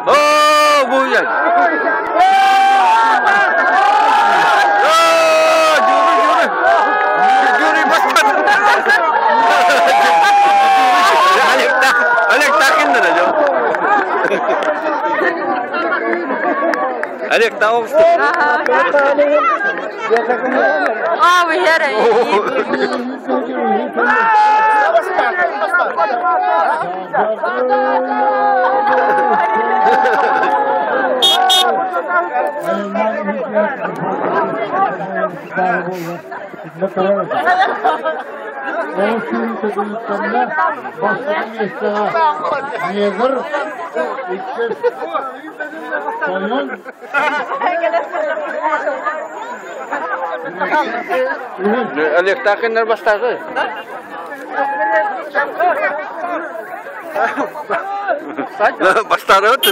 Оо, буйан. Оо, дьууру, дьууру. Дьууру бастан. Олег Тахин да Олег Таовский. Oh, we hear it. Олег Тахиннар бастааты. Бастаары өттү.